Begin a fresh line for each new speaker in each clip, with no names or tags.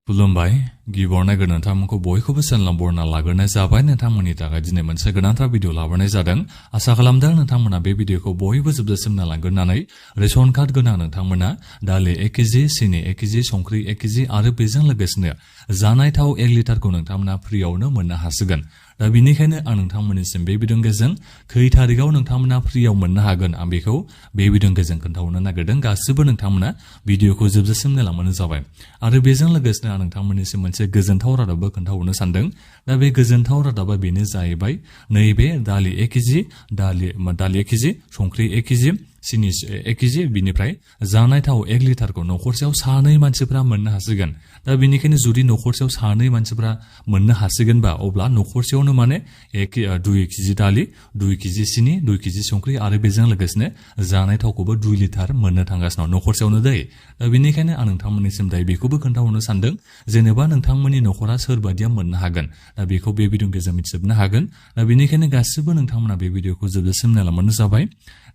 खुलुमबाय गिबियावनो नोंथांमोनखौ बयखौबो चेनेलाव बरना लाग्रोनाय जाबाय। नोंथांमोननि थाखाय दिनै मोनसे गोनांथार भिडिअ लाबोनाय जादों। आसा खालामदों नोंथांमोना बे भिडिअखौ बयबो जोबजासिम नायलांगोरनानै रेशन कार्ड गोनां नोंथांमोना दालि 1 केजि, सिनि 1 केजि, संख्रि 1 केजि आरो बेजों लोगोसेनो जानाय थाव 1 लिटारखौ नोंथांमोना फ्रियावनो मोननो हासिगोन। दा बेनिखायनो आं नोंथांमोननिसिम बे भिडिअनि गेजेरजों खै थारिखआव नोंथांमोना फ्रियाव मोननो हागोन आं बेखौ बे भिडिअनि गेजेरजों खोन्थाहरनो नागिरदों। गासिबो नोंथांमोना भिडिअखौ जोबजासिम नायलांबानो जाबाय। आरो बेजों लोगोसेनो आं नोंथांमोननिसिम मोनसे गोजोनथाव रादाबबो खोन्थाहरनो सानदों। दा बे गोजोनथाव रादाबा बेनो जाहैबाय नैबे दालि 1 केजि, दालि 1 केजि, संख्रि 1 केजि, सिनि 1 केजि, बिनिफ्राय जानाय थाव 1 लिटारखौ न'खरसेयाव सानै मानसिफ्रा मोननो हासिगोन। दा बेनिखायनो जुदि न'खरसेयाव सानै मानसिफ्रा मोननो हासिगोनबा अब्ला न'खरसेयावनो माने 2 केजि दालि, 2 केजि सिनि, 2 केजि संख्रि आरो बेजों लोगोसेनो जानाय थावखौबो 2 लिटार मोननो थांगासिनो दं न'खरसेयावनो दै। दा बेनिखायनो आं नोंथांमोननिसिम दायो बेखौबो खोन्थाहरनो सानदों। जेनेबा नोंथांमोननि न'खरा सोरबादिया मोननो हागोन दा बेखौ बे भिडिअनि गेजेरजों मिथिजोबनो हागोन। दा बेनिखायनो गासिबो नोंथांमोना बे भिडिअखौ जोबजासिम नायलांबानो जाबाय।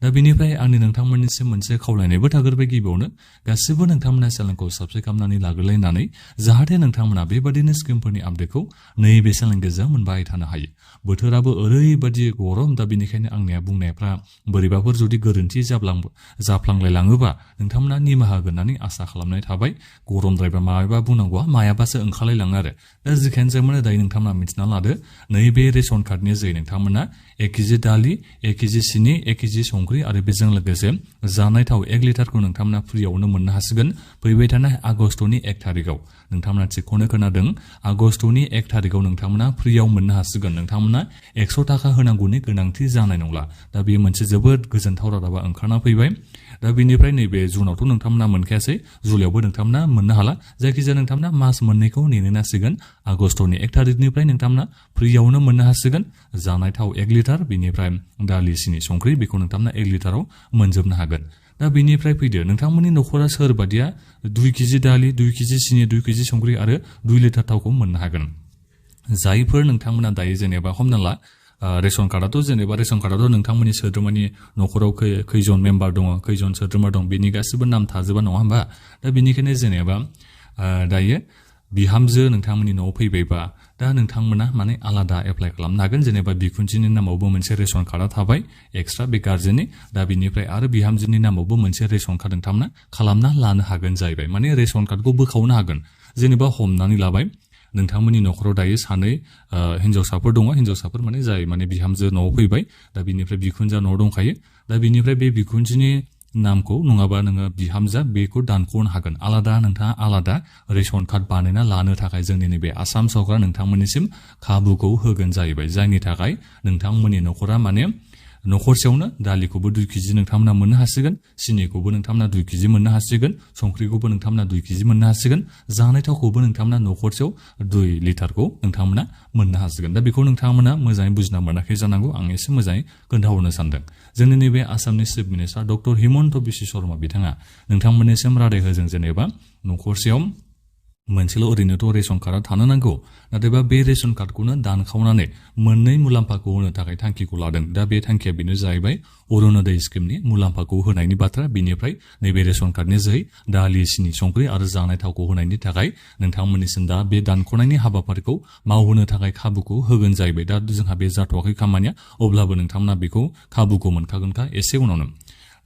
दा बेनिफ्राय आंनि नोंथांमोननिसिम मोनसे खावलायनायबो थागोरबाय गिबियावनो गासिबो नोंथांमोना चेनेलखौ साबस्क्राइब खालामनानै लाग्रोलायनानै जाहाथे नोंथांमोना बेबादिनो स्किमफोरनि आपडेटखौ नैबे चेनेलनि गेजेरजों मोनबाय थानो हायो। बोथोराबो ओरैबादि गरम दा बेनिखायनो आंनिया बुंनायफ्रा बोरैबाफोर जुदि गोरोन्थि जाफ्लांलायलाङोबा नोंथांमोना निमाहा होगोन होननानै आसा खालामनाय थाबाय। गरमद्रायबा मायाबा बुंनांगौआ मायाबासो ओंखारलायलाङो आरो। दा जिखायानो जाया दायो नोंथांमोना मिथिना लादो नैबे रेशन कार्डनि जै नोंथांमोना 1 केजि दालि, 1 केजि सिनि, 1 केजि संख्रि आरो बेजों लोगोसे जानाय थाव 1 लिटारखौ नोंथांमोना फ्रियावनो मोननो हासिगोन फैबाय थानाय आगष्टनि 1 थारिखआव। नोंथांमोना थिगखौनो खोनादों, आगष्टनि 1 थारिखआव नोंथांमोना फ्रियाव मोननो हासिगोन। नोंथांमोना 100 थाखा होनांगौनि गोनांथि जानाय नंला। दा बेयो मोनसे जोबोद गोजोनथाव रादाबा ओंखारना फैबाय। दा बेनिफ्राय नैबे जुनावथ' नोंथांमोना मोनखायासै, जुलाइयावबो नोंथांमोना मोननो हाला। जायखिजाया नोंथांमोना मास मोननैखौ नेनो नांसिगोन। आगष्टनि 1 थारिखनिफ्राय नोंथांमोना फ्रियावनो मोननो हासिगोन जानाय थाव 1 लिटार, बिनिफ्राय दालि सिनि संख्रि बेखौ नोंथांमोना 1 लिटाराव मोनजोबनो हागोन। दा बेनिफ्राय फैदो नोंथांमोननि न'खरा सोरबादिया 2 केजि दालि, 2 केजि सिनि, 2 केजि संख्रि आरो 2 लिटार थावखौ मोननो हागोन। जायफोर नोंथांमोना दायो जेनेबा हमना ला रेशन कार्डआथ' नोंथांमोननि सोद्रोमानि न'खराव खैजन मेम्बार दङ, खैजन सोद्रोमा दं बेनि गासिबो नाम थाजोबा नङा होमबा। दा बेनिखायनो जेनेबा दायो बिहामजो नोंथांमोननि न'आव फैबायबा दा नोंथांमोना माने आलादा एप्लाइ खालामनो हागोन। जेनेबा बिखुनजोनि नामावबो मोनसे रेशन कार्डआ थाबाय एक्सट्रा बे गार्जेननि। दा बिनिफ्राय आरो बिहामजोनि नामावबो मोनसे रेशन कार्ड नोंथांमोना खालामना लानो हागोन जाहैबाय। माने रेशन कार्डखौ बोखावनो हागोन। जेनेबा हमनानै लाबाय नोंथांमोननि न'खराव दायो सानै हिन्जावसाफोर दङ, हिन्जावसाफोर माने जाय माने बिहामजो न'आव फैबाय। दा बिनिफ्राय बिखुनजोआ न'आव दंखायो। दा बिनिफ्राय बे बिखुनजोनि नामखौ नङाबा नोङो बिहामजो बेखौ दानख'नो हागोन। नोंथाङा आलादा रेशन कार्ड बानायना लानो थाखाय जोंनि नैबे आसाम सरकारा नोंथांमोननिसिम खाबुखौ होगोन जाहैबाय। जायनि थाखाय नोंथांमोननि न'खरा माने न'खरसेयावनो दालिखौबो 2 केजि नोंथांमोना मोननो हासिगोन, सिनिखौबो नोंथांमोना 2 केजि मोननो हासिगोन, संख्रिखौबो नोंथांमोना 2 केजि मोननो हासिगोन, जानाय थावखौबो नोंथांमोना न'खरसेयाव 2 लिटारखौ नोंथांमोना मोननो हासिगोन। दा बेखौ नोंथांमोना मोजाङै बुजिना मोनाखै जानांगौ। आं एसे मोजाङै खोन्थाहरनो सानदों। जोंनि नैबे आसामनि chief minister doctor Himanta Biswa Sharma बिथाङा नोंथांमोननिसिम रादाय होजों जेनेबा न'खरसेयाव मोनसेल' ओरैनोथ' रेशन कार्डआ थानो नांगौ, नाथायबा बे रेशन कार्डखौनो दानखावनानै मोननै मुलाम्फाखौ होनो थाखाय थांखिखौ लादों। दा बे थांखिया बेनो जाहैबाय अरुणोदय स्किमनि मुलाम्फाखौ होनायनि बाथ्रा। बिनिफ्राय नैबे रेशन कार्डनि जोहै दालि सिनि संख्रि आरो जानाय थावखौ होनायनि थाखाय नोंथांमोननिसिम दा बे दानख'नायनि हाबाफारिखौ मावहोनो थाखाय खाबुखौ होगोन जाहैबाय। दा जोंहा बे जाथ'वाखै खामानिया, अब्लाबो नोंथांमोना बेखौ खाबुखौ मोनखागोनखा एसे उनावनो।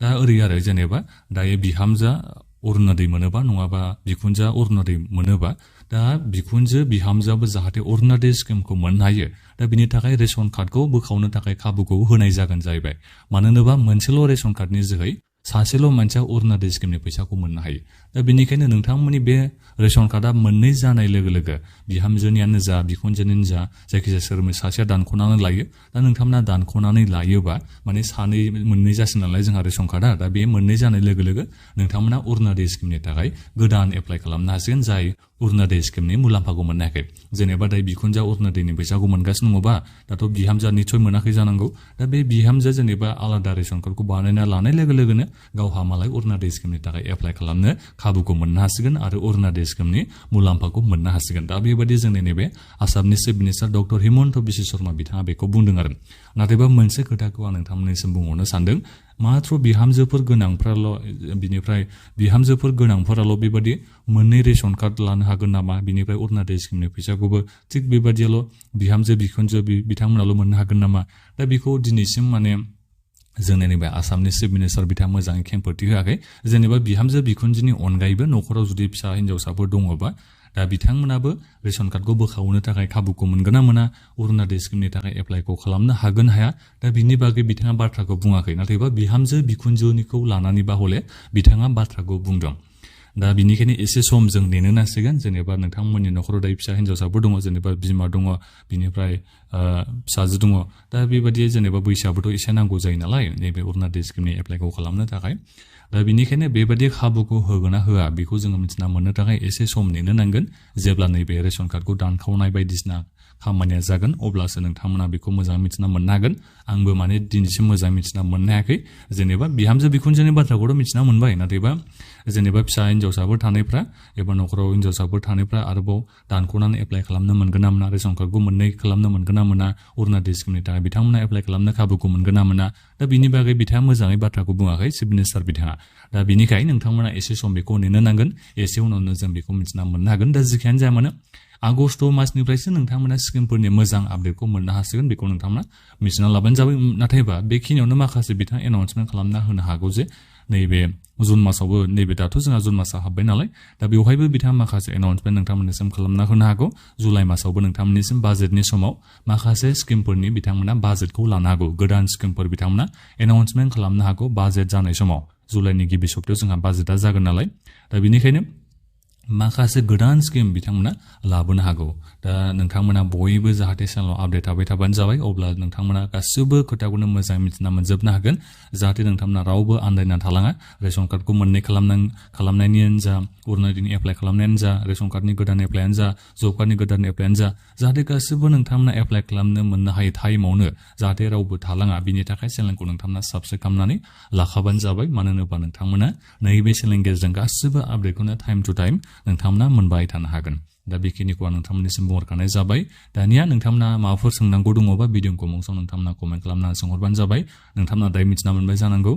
दा ओरै आरो जेनेबा दायो बिहामजोआ अरुणोदय मोनोबा नङाबा बिखुनजोआ अरुणोदय मोनोबा दा बिखुनजो बिहामजोआबो जाहाथे अरुणोदय स्किमखौ मोननो हायो। दा बिनि थाखाय रेशन कार्डखौ बोखावनो थाखाय खाबुखौ होनाय जागोन जाहैबाय। मानो होनोबा मोनसेल' रेशन कार्डनि जोहै सासेल' मानसिया अरुणोदय स्किमनि फैसाखौ मोननो हायो। दा बेनिखायनो नोंथांमोननि बे रेशन कार्डआ मोननै जानाय लोगो लोगो बिहामजोनियानो जा बिखुनजोनियानो जा जायखिजाया सोर सासेया दानख'नानै लायो। दा नोंथांमोना दानख'नानै लायोबा माने मोननै जासिन नालाय जोंहा रेशन कार्डआ। दा बे मोननै जानाय लोगो लोगो नोंथांमोना अरुणोदय स्किमनि थाखाय गोदान एप्लाइ खालामनो हासिगोन जाय अरुणोदय स्किमनि मुलाम्फाखौ मोननो हायाखै। जेनेबा दायो बिखुनजोआ अरुणोदयनि फैसाखौ मोनगासिनो दङबा दाथ' बिहामजोआ निस्सय मोनाखै जानांगौ। दा बे बिहामजोआ जेनेबा आलादा रेशन कार्डखौ बानायना लानाय लोगो लोगोनो गावहा मालाय अरुणोदय स्किमनि थाखाय एप्लाइ खालामनो खाबुखौ मोननो हासिगोन आरो अरुणाचल स्किमनि मुलाम्फाखौ मोननो हासिगोन। दा बेबायदि जोंनि नैबे आसामनि chief minister doctor Himanta Biswa Sharma बिथाङा बेखौ बुंदों आरो। नाथायबा मोनसे खोथाखौ आं नोंथांमोननिसिम बुंहरनो सानदों, माथ्र बिहामजोफोर गोनांफोराल' बेबायदि मोननै रेशन कार्ड लानो हागोन नामा, बिनिफ्राय अरुणाचल स्किमनि फैसाखौबो थिग बेबायदियाल' बिहामजो बिखुनजो बिथांमोनाल' मोननो हागोन नामा? दा बेखौ दिनैसिम माने जोंनि नैबे आसामनि चिफ मिनिस्टार बिथाङा मोजाङै खेंफोरथि होआखै। जेनेबा बिहामजो बिखुनजोनि अनगायैबो न'खराव जुदि फिसा हिन्जावसाफोर दङबा दा बिथांमोनाबो रेशन कार्डखौ बोखावनो थाखाय खाबुखौ मोनगोन ना मोना, अरुणाचल स्किमनि थाखाय एप्लाइखौ खालामनो हागोन हाया, दा बिनि बागै बिथाङा बाथ्राखौ बुङाखै। नाथायबा बिहामजो बिखुनजोनिखौ लानानैबा हले बिथाङा बाथ्राखौ बुंदों। दा बिनिखायनो एसे सम जों नेनो नांसिगोन। जेनेबा नोंथांमोननि न'खराव दायो फिसा हिन्जावसाफोर दङ, जेनेबा बिमा दङ, बिनिफ्राय फिसाजो दङ। दा बेबायदि जेनेबा बैसोआबोथ' एसे नांगौ जायो नालाय नैबे अरुणाचल स्किमनि एप्लाइखौ खालामनो थाखाय। दा बिनिखायनो बेबायदि खाबुखौ होगोन ना होआ बेखौ जोङो मिथिना मोननो थाखाय एसे सम नेनो नांगोन। जेब्ला नैबे रेशन कार्डखौ दानखावनाय बायदिसिना खामानिया जागोन अब्लासो नोंथांमोना बेखौ मोजां मिथिना मोननो हागोन। आंबो माने दिनैसिम मोजां मिथिना मोननो हायाखै। जेनेबा बिहामजो बिखुनजोनि बाथ्राखौथ' मिथिना मोनबाय, नाथायबा जेनेबा फिसा हिन्जावसाफोर थानायफ्रा एबा न'खराव हिन्जावसाफोर थानायफ्रा आरोबाव दानख'नानै एप्लाइ खालामनो मोनगोन ना मोना, रेशन कार्डखौ मोननै खालामनो मोनगोन ना मोना, अरुणाचल स्किमनि थाखाय बिथांमोना एप्लाइ खालामनो खाबुखौ मोनगोन ना मोना, दा बिनि बागै बिथाङा मोजाङै बाथ्राखौ बुङाखै चिफ मिनिस्टार बिथाङा। दा बिनिखाय नोंथांमोना एसे सम बेखौ नेनो नांगोन, एसे उनावनो जों बेखौ मिथिना मोननो हागोन। दा जिखियानो जाया मानो आगस्ट मासनिफ्रायसो नोंथांमोना स्किमफोरनि मोजां आपडेटखौ मोननो हासिगोन, बेखौ नोंथांमोना मिथिना लाबानो जाबाय। नाथायबा बेखिनियावनो माखासे बिथाङा एनाउन्समेन्ट खालामना होनो हागौ जे नैबे जुन मासावबो, नैबे दाथ' जोंहा जुन मासा हाबबाय नालाय, दा बेवहायबो बिथाङा माखासे एनाउन्समेन्ट नोंथांमोननिसिम खालामना होनो हागौ। जुलाइ मासावबो नोंथांमोननिसिम बाजेटनि समाव माखासे स्किमफोरनि बिथांमोना बाजेटखौ लानो हागौ, गोदान स्किमफोर बिथांमोना एनाउन्समेन्ट खालामनो हागौ बाजेट जानाय समाव। जुलाइनि गिबि सप्तायाव जोंहा बाजेटआ जागोन नालाय, दा बेनिखायनो माखासे गोदान स्किम बिथांमोना लाबोनो हागौ। दा नोंथांमोना बयबो जाहाथे चेनेलाव आपडेट थाबाय थाबानो जाबाय, अब्ला नोंथांमोना गासिबो खोथाखौनो मोजाङै मिथिना मोनजोबनो हागोन। जाहाथे नोंथांमोना रावबो आन्दायना थालाङा। रेशन कार्डखौ मोननै खालामनायनियानो जा, अरुणाचलनि एप्लाइ खालामनायानो जा, रेशन कार्डनि गोदान एप्लाइयानो जा, जब कार्डनि गोदान एप्लाइयानो जा, जाहाथे गासिबो नोंथांमोना एप्लाइ खालामनो मोननो हायो टाइमावनो, जाहाथे रावबो थालाङा। बिनि थाखाय चेनेलखौ नोंथांमोना साबस्क्राइब खालामनानै लाखाबानो जाबाय। मानो होनोबा नोंथांमोना नैबे चेनेलनि गेजेरजों गासिबो आपडेटखौनो टाइम टु टाइम नोंथांमोना मोनबाय थानो हागोन। दा बेखिनिखौ आं नोंथांमोननिसिम बुंहरखानाय जाबाय। दानिया नोंथांमोना माबाफोर सोंनांगौ दङबा भिडिअ कमेन्टआव नोंथांमोना कमेन्ट खालामनानै सोंहरबानो जाबाय। नोंथांमोना दायो मिथिना मोनबाय जानांगौ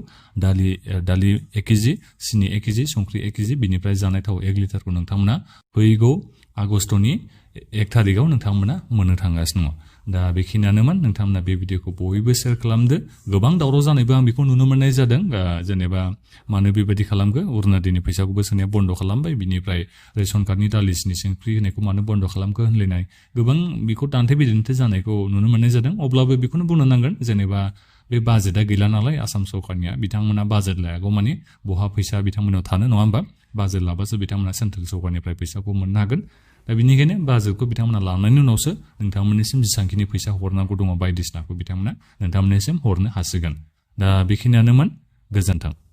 दालि 1 केजि, सिनि 1 केजि, संख्रि 1 केजि, बिनिफ्राय जानाय थाव 1 लिटारखौ नोंथांमोना फैगौ आगस्टनि 1 थारिखआव नोंथांमोना मोननो थांगासिनो दङ। दा बेखिनियानोमोन। नोंथांमोना बे भिडिअखौ बयबो शेयार खालामदो। गोबां दावराव जानायबो आं बेखौ नुनो मोननाय जादों। जेनेबा मानो बेबायदि खालामखो, अरुणाचलनि फैसाखौबो सोनाया बन्द' खालामबाय, बिनिफ्राय रेशन कार्डनि दालि सिनि संख्रि होनायखौ मानो बन्द' खालामखो होनलायनाय गोबां बेखौ दान्थे बिदान्थे जानायखौ नुनो मोननाय जादों। अब्लाबो बेखौनो बुंनो नांगोन, जेनेबा बे बाजेटआ गैला नालाय आसाम सरकारनिया, बिथांमोना बाजेट लायागौ माने बहा फैसा बिथांमोनाव थानो, नङा होमबा? बाजेट लाबासो बिथांमोना सेन्ट्रेल सरकारनिफ्राय फैसाखौ मोननो हागोन। दा बिनिखायनो बाजेटखौ बिथांमोना लानायनि उनावसो नोंथांमोननिसिम जेसांखिनि फैसा हरनांगौ दङ बायदिसिनाखौ बिथांमोना नोंथांमोननिसिम हरनो हासिगोन। दा बेखिनियानोमोन। गोजोन्थों।